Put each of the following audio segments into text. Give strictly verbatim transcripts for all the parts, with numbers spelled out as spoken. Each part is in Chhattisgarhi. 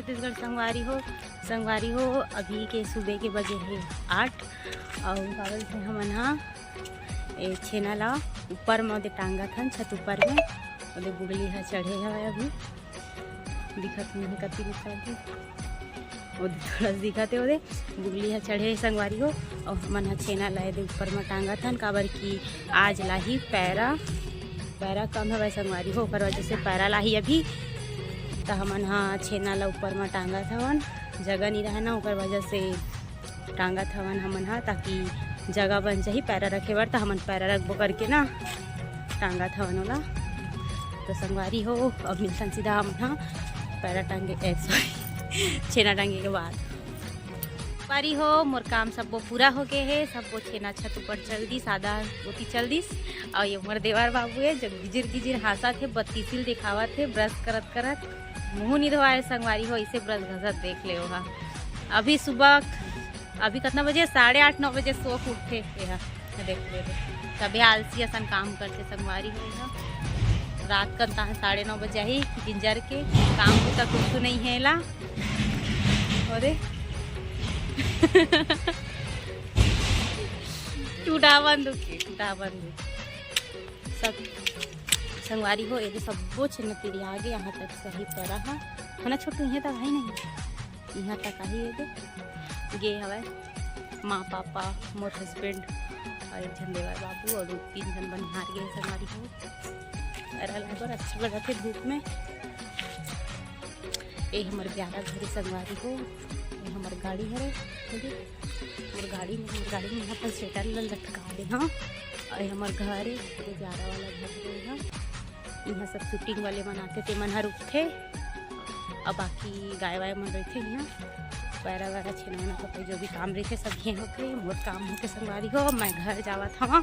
छत्तीसगढ़ संगवारी हो, संगवारी हो, अभी के सुबह के बजे हे आठ। अउ का बोलथे, हमन हा ए छेना ला ऊपर म ओदे टांगत हन, छत ऊपर में। ओदे बुगली ह चढ़े हवय अभी, दिखत नहीं कति निकल के। ओदे थोड़ा दिखत हे, ओदे बुगली ह चढ़े हे संगवारी हो। अउ हमन ह छेना ला एदे ऊपर म टांगत हन, काबर कि आज लाही पैरा, पैरा कम हवय संगवारी हो, ओकर वजह से पैरा लाही अभी। त हमन ह छेना ला ऊपर म टांगत हवन, जगह नहीं रहय ना, ओकर वजह से टांगत हवन हमन ह, ताकि जगह बन जाही पैरा रखे बर, त हमन पैरा रखबो करके ना टांगत हवन ओला। तो संगवारी हो, अब मिलथन सीधा हमन ह पैरा टांगे, ए, सॉरी, छेना टांगे के बाद। संगवारी हो, मोर काम सब्बो पूरा हो गए हे, सब्बो छेना छत ऊपर चल दिस, आधा ओती चल दिस। अउ ये मोर देवर बाबू हे, जो गिजिर गिजिर हाँसत हे, बत्तीसी ल दिखावत हे, ब्रश करत करत। मुंह नहीं धोवाए संगवारी हो, इसे ब्रश घसत देख ले ओहा। अभी सुबह, अभी कितना बजे? साढ़े आठ, नौ बजे सो के उठे एहा, देख ले रे। तबे आलसी असन काम करथे संगवारी हो एहा। रात कन तहाँ साढ़े नौ बजे आही, गिंजर के काम बुता कुछ नहीं है ला। अरे टूटा बंदूक के, टूटा बंदूक। सब संगवारी हो, एदे सब्बो छेना तिरिया गे, यहाँ तक सही पड़ा हा। है ना छोटू, यहाँ तक आई नहीं, यहाँ तक आई एदे। गे हवय माँ, पापा, मोर husband अउ एक झन देवर बाबू अउ दू तीन झन बनिहार गे संगवारी हो। पैरा लाए बर अच्छा लगत हे धूप में। ए हमर ब्यारा घर संगवारी हो, ए हमर गाड़ी हरे, ठीक हे? हमर गाड़ी में, हमर गाड़ी में अपन sweater ल लटका दे, हाँ। अउ ए हमर घर हे, ए ब्यारा वाला घर हे, हाँ। इहाँ सब shooting वाले मन आथे, ते मन ह रुकथे। अउ बाकी गाय वाय मन रहिथे इहाँ, पैरा वैरा छेना वेना के जो भी काम रहिथे, सब इहें होथे। मोर काम होके संगवारी हो, मैं घर जावत हवं,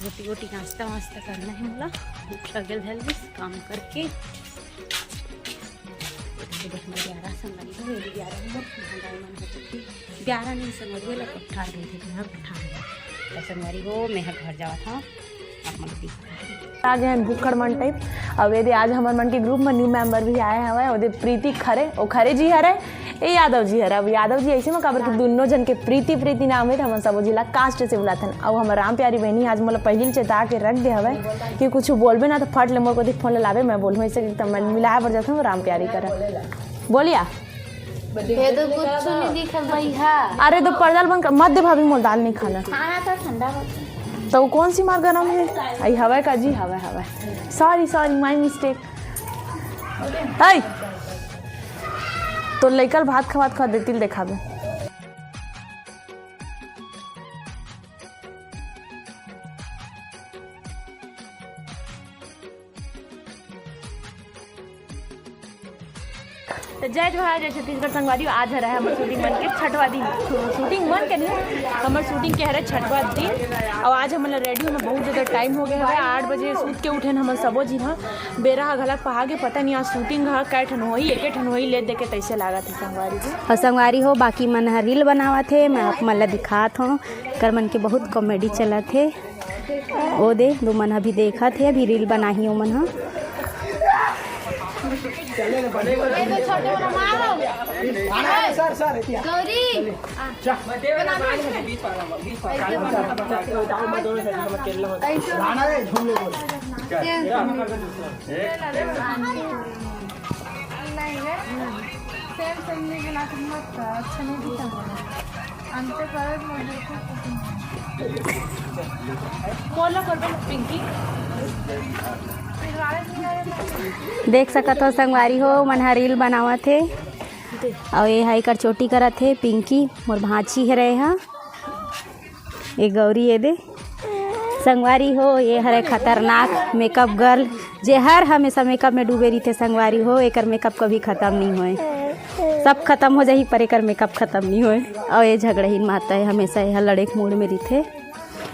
रोटी वोटी नाश्ता वास्ता करना हे मोला, भूख लगल धर लिस काम करके। ये देखो, हमर ब्यारा संगवारी हो, ये ब्यारा में मोर गाय मन होथे, ब्यारा नहीं संगवारी हो, ला पठार गए थे, हाँ, पठार गए। तो संगवारी हो, मैं ह घर जावत हवं, आप मन ला दिखात हवं। आ गए हैं भुक्खड़ मन type। अब एदे आज हमर मन के group में new member भी आए हवय, ओदे प्रीति खरे, ओ खरे जी हरे, ए यादव जी हरे। अब यादव जी ऐसे में काबर कि दुनों जन के प्रीति प्रीति नाम हे, त हमन सबो जी ला कास्ट से बुलाथन। अउ हमर राम प्यारी बहिनी आज मोला पहिली चेता के रख दे हवय कि कुछ बोलबे ना त फट ले मोर कोती फोन ला लाबे, मैं बोलहूँ। ऐसे कि त मैं मिलाए बर जाथन राम प्यारी करा। बोलिया। ये तो कुछ नहीं दिखत भैया। अरे तो पर्दा ल बंद कर, मत दे भाभी, मोला दाल नहीं खाना। खाना था ठंडा होता। तो कौन सी मार गरम है? आई हवा का जी, हवा, हवा। Sorry, sorry, my mistake। आई तो लइका ल भात खवात खवात देती ल देखाबे। तो जय जोहार, जय छत्तीसगढ़ संगवारी। आज हरे हमर shooting मन के छठवा दिन, shooting मन के नहीं, हमर shooting के हरे छठवा दिन। अउ आज हमन ला ready होए में बहुत ज्यादा time हो गए हवे। आठ बजे सूत के उठेन हमन सबो झिन ह। बेरा ह घलक पहा गे, पता नहीं आज shooting ह कै ठन होही, एके ठन होही, ले दे के तइसे लागत हे संगवारी जी। अउ संगवारी हो, बाकी मन ह reel बनावत हे, मैं आप मन ला दिखात हूँ, कर मन के बहुत comedy चलत हे। ओ दे, दो मन अभी देखत हे, अभी reel बनाही ओ मन ह। गौरी, देख सकत हो संगवारी हो, मन ह reel बनावत हे। अउ ये हा एकर चोटी करत हे पिंकी, मोर भांची हरे हा। ये गौरी ये दे संगवारी हो, ये हरे खतरनाक makeup girl, जे हर हमेशा makeup में डूबे रहिथे संगवारी हो। एकर makeup कभी खतम नहीं होए, सब खतम हो जाही पर एकर makeup खतम नहीं होए। अउ ये झगड़हीन माता हे, हमेशा ये लड़े के mood में रहिथे,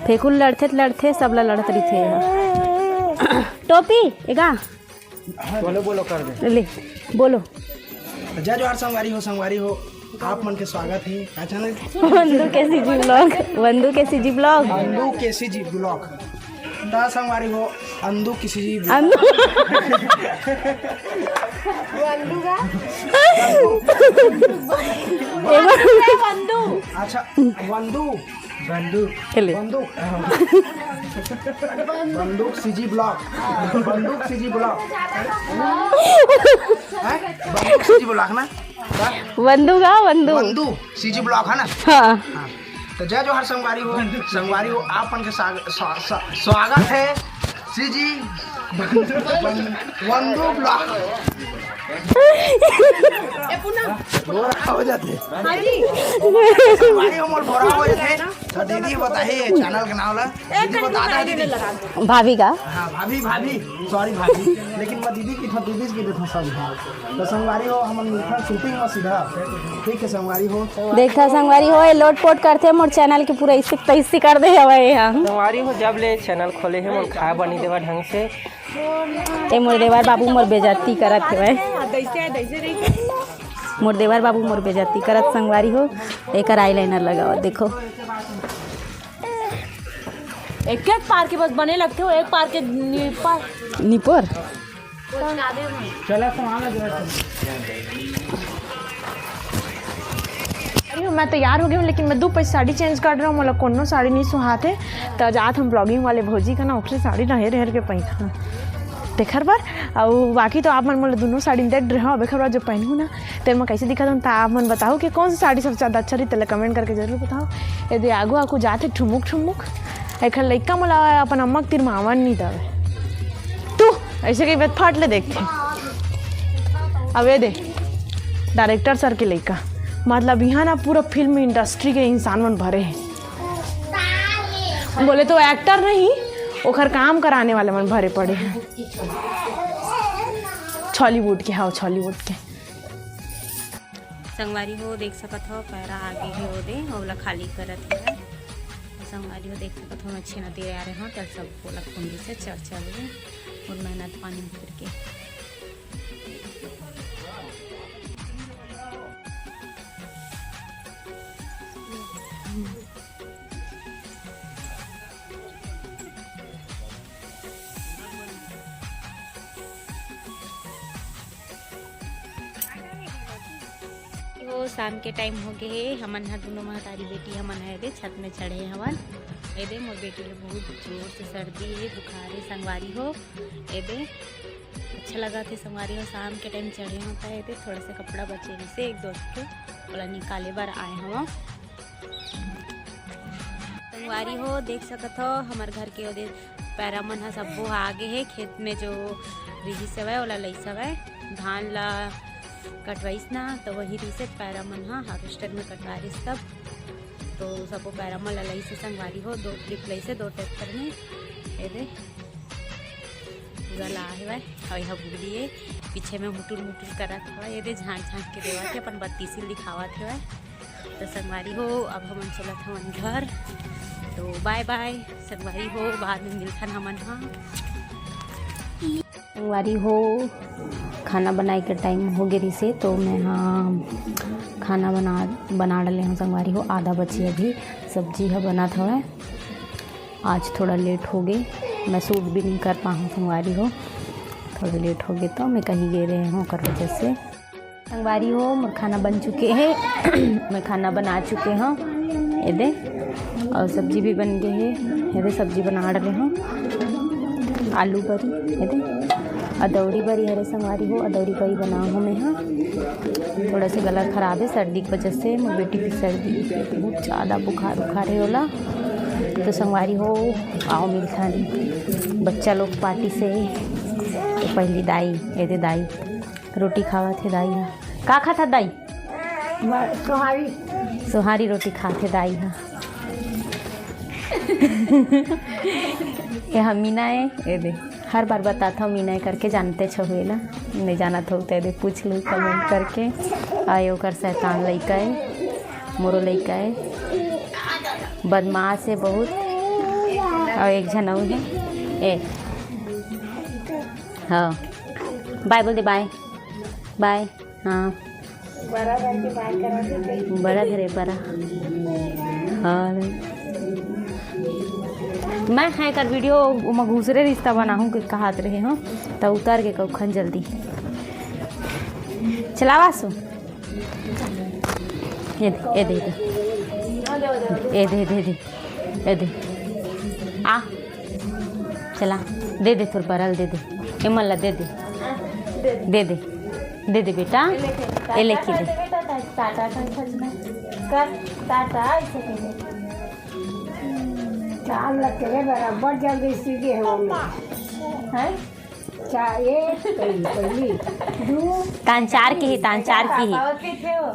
फेकुल लड़थे त लड़थे, सबला लड़त रहिथे ये ह। टोपी एगा बोलो, बोलो, कर दे। ले, बोलो। जय जोहार संगवारी हो, संगवारी हो, आप मन के स्वागत हे। का channel? Vandu KCG vlog, Vandu KCG vlog। Vandu KCG vlog। त संगवारी हो, अंदू केसीजी vlog। अंदू। वो अंदू का? अच्छा, बंदूक। बंदूक। ले। बंदूक। बंदूक, सीजी ब्लॉक। बंदूक, सीजी ब्लॉक। हैं? बंदूक, सीजी ब्लॉक ना? बंदूक, हाँ, बंदूक। बंदूक, सीजी ब्लॉक है ना? हाँ। हाँ। तो जय जोहार संगवारी हो, संगवारी हो, आप मन के साग-, स्वा-, स्वा-, स्वागत है सीजी बंदूक ब्लॉक। बोरा हो जाते। संगवारी हो, मोर बोरा हो जाते। तो दीदी बताही चैनल के नाम ला। दीदी बता दे दीदी। भाभी का? हाँ, भाभी, भाभी, सॉरी भाभी, लेकिन मैं दीदी की था, दीदी की था, सॉरी। हाँ। तो संगवारी हो, हमन मिलथन शूटिंग में सीधा। ठीक है संगवारी हो। देखा संगवारी हो, ये लोट पोट करथे, मोर चैनल के पूरा इसी तैसी कर दे हवे यहाँ। संगवारी हो, जब ले चैनल खोले हे, मोर खाए बनी देवा ढंग से। ए मोर देवर बाबू मोर बेइज्जती करत हवे। मोर देवर बाबू मोर बेइज्जती करत संगवारी हो। एकर eyeliner लगावा, देखो। एक एक पार के बस बने लगथे, वो एक पार के निपर। निपर। चला सामान ला जरा। अरे, मैं तैयार हो गई हूँ, लेकिन मैं दू पैसा साड़ी चेंज कर रहा हूँ, मोला कोनो साड़ी नहीं सुहात है। तो जात हम ब्लॉगिंग वाले भौजी का ना, ओकरे साड़ी ना हेर हेर के पहिना तेखर बर। अउ बाकी तो आप मन मोला दोनों साड़ी देख रहे हो, अब एखर बर जो पहनहूँ ना, तेन में कैसे दिखत हूँ, तो आप मन बताओ कि कौन सी साड़ी सबसे ज़्यादा अच्छा रही, तेला कमेंट करके जरूर बताओ। ये दे आगू आगू जात है ठुमुक ठुमुक, एखर लइका मोला अपन अम्मा के तीर मावन नहीं दवे। तू ऐसे कही बात फाट ले देखते। अब ये दे, डायरेक्टर सर के लइका, मतलब यहाँ ना पूरा फिल्म इंडस्ट्री के इंसान मन भरे हैं। बोले तो एक्टर नहीं, ओखर काम कराने वाले मन भरे पड़े हैं। छॉलीवुड के, हाँ, छॉलीवुड के। संगवारी हो, देख सकत हो, पैरा आगे हे ओदे, ओला खाली करत हे। संगवारी हो, देख सकत हो, मैं छेना तीर आ रहे हो, तब सब ओला खुंडी से चर चर ले, और मेहनत पानी फिर के। हो, शाम के टाइम हो गए हे, हमन ह दोनों महतारी बेटी हमन ह एदे छत में चढ़े हवन। एदे मोर बेटी ल बहुत जोर से सर्दी हे, बुखार हे संगवारी हो। एदे अच्छा लगा थे संगवारी हो, शाम के टाइम चढ़े हो त एदे थोड़ा सा कपड़ा बचे रहिसे एक दोस्त के, ओला निकाले बर आए हवं। संगवारी हो, देख सकत हो, हमर घर के ओदे पैरा मन ह सब्बो ह आगे हे। खेत में जो रिहिस हवय, ओला लइस हवय। धान ला कटवाइस ना, तो वही रिहिस हे, पैरा मन ह हार्वेस्टर में कटवा रिहिस तब। तो सब्बो पैरा मन ला लइस हे संगवारी हो, दो ट्रिप लइस हे, दो ट्रैक्टर में। एदे। पूरा ला हेवय, अउ एहा बुगली ए, पीछे में हुटुर मुटुर करत हवय, एदे झांक झांक के देवत हे, अपन बत्तीसी ल दिखावत हेवय। तो संगवारी हो, अब हमन चलत हवन घर, तो बाय बाय संगवारी हो, बाद में मिलथन हमन ह। संगवारी हो, खाना बनाए के टाइम हो गे रिसे, तो मैं हा खाना बना, बना डले हूँ संगवारी हो। आधा बची अभी, सब्जी ह बनत हवय। आज थोड़ा लेट हो गए, मैं शूट भी नहीं कर पाऊँ संगवारी हो, थोड़ा लेट हो गए तो मैं कहीं गए रहे हूँ ओकर वजह से। संगवारी हो, मोर खाना बन चुके हे। मैं खाना बना चुके हूँ, ये दे, और सब्जी भी बन गए हे। ये दे, सब्जी बना रहे हूँ, आलू बरी, ये दे, अदौरी बरी हरे संगवारी हो, अदौरी बरी बना हूँ मैं। हाँ, थोड़ा सा गला खराब है सर्दी की वजह से, मोर बेटी भी सर्दी, बहुत ज़्यादा बुखार उखार है ओला। तो संगवारी हो, आओ मिलथन बच्चा लोग पार्टी से। तो पहली दाई, ये दे दाई, रोटी खावत हे दाई हा। का खात हा दाई? सोहारी। सोहारी रोटी खात हे दाई हा। ये हा मीना ए, ये दे। हर बार बतात हव मीना ए करके, जानते छव एला। नहीं जानत हव त ये दे पूछ लू कमेंट करके। आ ये ओकर शैतान लइका ए, मोरो लइका ए। बदमाश ए बहुत। अउ एक झन अउ हे। ए। हाँ। बाय बोल दे, बाय। बाय। हाँ। बड़ा घर के बात करत हे। बड़ा घर हे, बड़ा। हाँ। मैं हा एकर वीडियो म घुसरे रिश्ता बनाहूँ के कहत रहे हूँ, त उतर के कखन जल्दी। चलावा सु। ये दे, ये दे, ये दे। ये दे, दे दे। ये दे। आ। चला। दे दे, तोर बरा ल दे दे। एमन ला दे दे। दे दे। दे दे बेटा। ये लेके दे। टाटा कर दे बेटा, टाटा, टाटा कर दे। कर, टाटा, ऐसे कर दे। चार लग के रे बराबर जल्दी सीधे हो में। हैं? चार, एक, पहली, पहली, दू। तान चार की ही, तान चार की ही। पापा के थे वो।